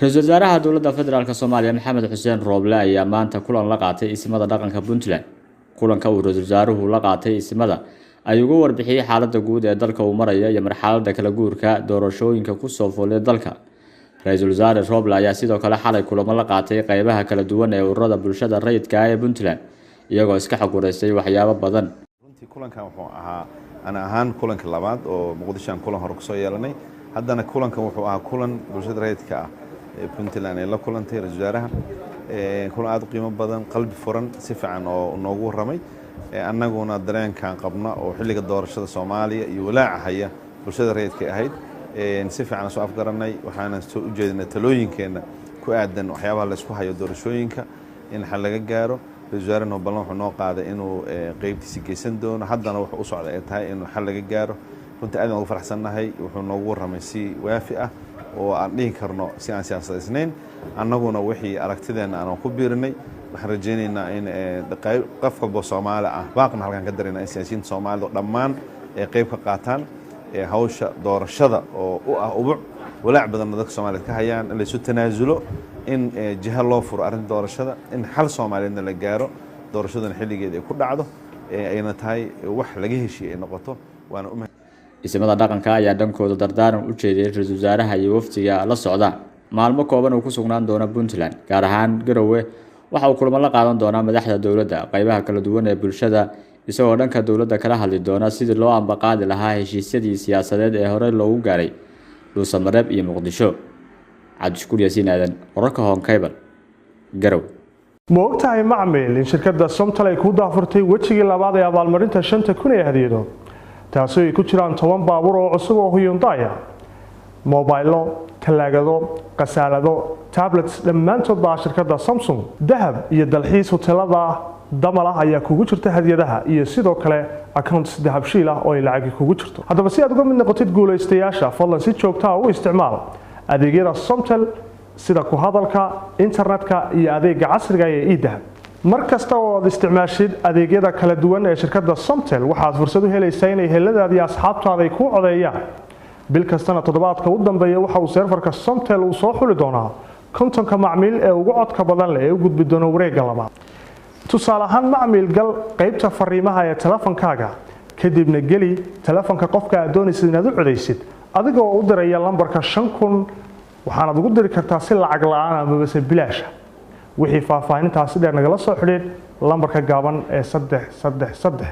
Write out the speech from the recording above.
Ra-iisul wasaaraha dowladda federaalk Soomaaliya Maxamed Xuseen Rooble ayaa maanta kulan la qaatay isimada dhaqanka Puntland. Kulanka uu ra-iisul wasaaruhu la qaatay isimada ayuu uga warbixiyey xaaladda guud ee dalka uu maraya iyo marxaladda kala guurka doorashooyinka kusoo foolay dalka. Ra-iisul wasaare Rooble ayaa sidoo kale xalay kulamo la qaatay qeybaha kala duwan ee ururada bulshada rayidka ah ee Puntland, iyagoo iska xog wareystay waxyaabo badan. Runtii kulankan wuxuu ahaa ana ahaan kulankii labaad oo Muqdisho aan kulan hore kusoo yeelanay. Haddana kulankan wuxuu ahaa kulan bulshada rayidka ah ee Puntland ay la kulantay ra-isul wasaaraha, kulan aad u qiimo badan, qalbi furan, si fiican oo noogu warramay. Annaguna dareenkan qabna oo xilliga doorashada Soomaaliya iyo walaaca haya bulshada rayidka ahayd si fiican soo afgaranay. Waxaana soo ujeedinay talooyinkeenna ku aadan waxyaabaha laysku hayo doorashooyinka in xal laga gaaro. Ra-isul wasaarena ballan wuxuu noo qaaday inuu qeybtiisi geysan doono, haddana wuxuu u socda ay tahay inuu xal laga gaaro. Runtii aad aan ugu faraxsannahay, wuxuu noogu warramay si waafi ah oo aan dhihi karno si aan siyaasadaysnayn, annaguna wixii aragtideenna aanan ku biirinay. Waxaan rajaynaynaa in qof walbo Soomaali ah baaqna halkaan ka darayna in siyaasiyiinta Soomaalida oo dhammaan ay qayb ka qaataan hawsha doorashada oo u ah ubuc walaac badanna dadka Soomaaliyeed ka hayaan, in laysu tanaasulo, in jiha loo furo arrinta doorashada, in xal Soomaaliyeedna la gaaro, doorashaduna xilligeeda ay ku dhacdo, ayna tahay wax laga heshiiye ay noqoto. Waana u Isimada dhaqanka ayaa dhankooda dardaaran u jeediyey ra-iisul wasaaraha iyo wafdiga la socda. Maalmo kooban uu ku sugnaan doono Puntland, gaar ahaan Garowe, waxa uu kulamo la qaadan doonaa madaxda dowladda, qeybaha kala duwan ee bulshada, isagoo dhanka dowladda kala hadli doona sidii loo ambaqaadi lahaa heshiisyadii siyaasadeed ee horey loogu gaaray Dhuusamareeb iyo Muqdisho. Cabdishakuur Yaasiin Aadan, wararka Horn Cable, Garowe. Ma ogtahay macmil in shirkadda Somtal ay ku daafurtay wejigii labaad ee abaalmarinta 5000 ee hadiyado, taasoo ay ku jiraan 10 baabuur oo cusub oo Hyundai, mobaylo, talaagado, khasaalado, tablets, dhammaantood baa shirkadda Samsung? Dahab iyo dalxiis hoteelada damal ah ayaa kugu jirta hadiyadaha, iyo sidoo kale accounts Dahabshiil ah oo ay lacagi kugu jirto. Haddaba si aad uga mid noqotid guulaystayaasha, fadlan si joogta ah u isticmaal adeegyada Somtel, sida ku hadalka, internetka iyo adeega casriga ee eDahab. Mar kasta oo aad isticmaashid adeegyada kala duwan ee shirkadda Somtel, waxaad fursad u helaysaa inay heladaada iyo asxaabtaada ay kuu codeeyaan. Bil kastana toddobaadka u dambeeya waxa uu serverka Somtel uu soo xuli doonaa 50ka macmiil ee ugu codka badan leh ee u gudbi doona wareegga labaad. Tusaale ahaan macmiil, gal qaybta fariimaha ee telefonkaaga, kadibna geli telefonka qofka aad doonaysid inaad u codaysid, adigoo u diraya lambarka 5000. Waxaanaad ugu diri kartaa si lacag la-aan amabase bilaasha. Wixii faahfaahintaasi dheer nagala soo xidhiidh lambarka gaaban ee 333.